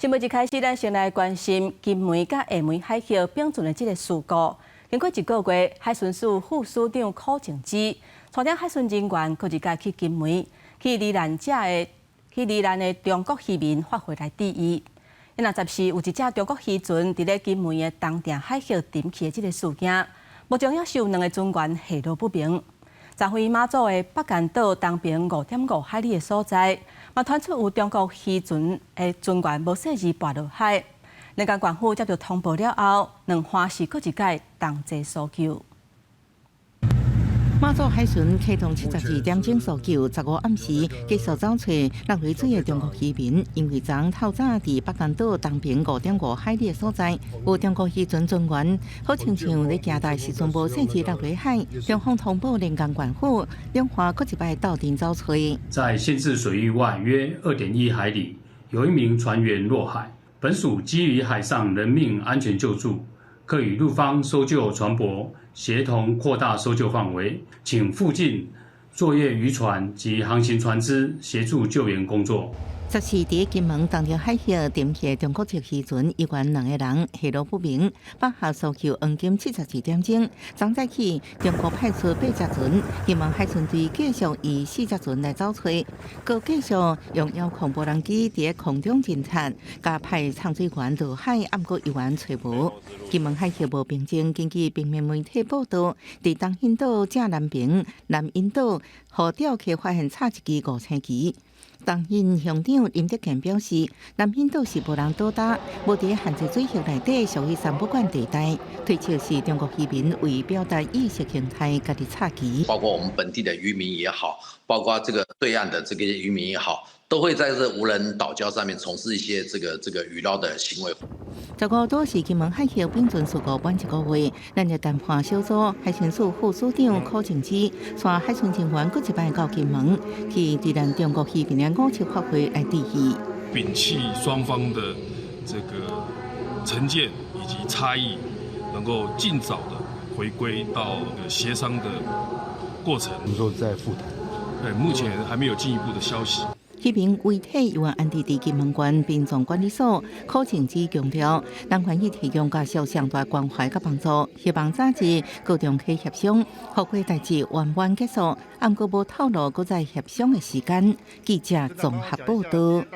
新聞一開始，咱先來關心金門佮廈門海峽並存的這个事故。經過一個月，海巡署副署長柯靜芝帶領海巡人員，閣一擺去金門，去罹難的中國漁民法會來致意。那十四有一隻中國漁船佇咧金門的東碇海域沉去的這个事件，目前猶是有兩个船員下落不明。昨昏馬祖的北竿島東爿5.5海里的所在，嘛傳出有中國漁船的船員無細膩跋落海。連江縣府接到通報了後，兩岸是閣一擺同齊搜救。馬祖海巡啟動72點鐘搜救，15暗時繼續找揣落佇水的中國漁民，因為昨透早佇北竿島東爿5.5海里的所在，有中國漁船船員，好親像咧行台時陣無細膩落佇海，中方通報連江縣府，兩岸閣一擺鬥陣找揣。在限制水域外約2.1海里，有一名船員落海。本署基於海上人命安全救助，可與陸方搜救船舶協同擴大搜救範圍，請附近作業漁船及航行船隻協助救援工作。十四佇金門東碇海域沉去中國籍漁船，有關兩個人下落不明。北下搜救黃金72點鐘，昨早起中國派出八隻船，金門海巡隊繼續以四隻船來找揣，閣繼續用遙控無人機佇空中偵察，佮派潛水員落海，毋過猶原揣無。金門海峽無平靜，根據平面媒體報道，佇東引島正南爿南引島，予釣客發現插一支五星旗。東引鄉長林德健表示，南引島是無人島礁，無佇限制水域內底，屬於三不管地帶。推測是中國漁民為表達意識形態，家己插旗。包括我們本地的漁民也好，包括這個對岸的這個漁民也好，都會在這無人島礁上面從事一些這個漁撈的行為。15都是金門海峽並存事故滿一個月，咱的談判小組海巡署副署長柯靜芝帶海巡人員閣一擺到金門去，佇咱中國漁民的五七法會來致意。摒棄雙方的這個成見以及差異，能夠盡早的回歸到協商的過程。你說在復談？對，目前還沒有進一步的消息。漁民遺體猶原安置佇金門縣殯葬管理所，柯靜芝強調，咱願意提供家屬上大關懷佮幫助，希望早日閣重啟協商，予這代誌圓滿結束。毋過無透露閣再協商的時間。記者綜合報道。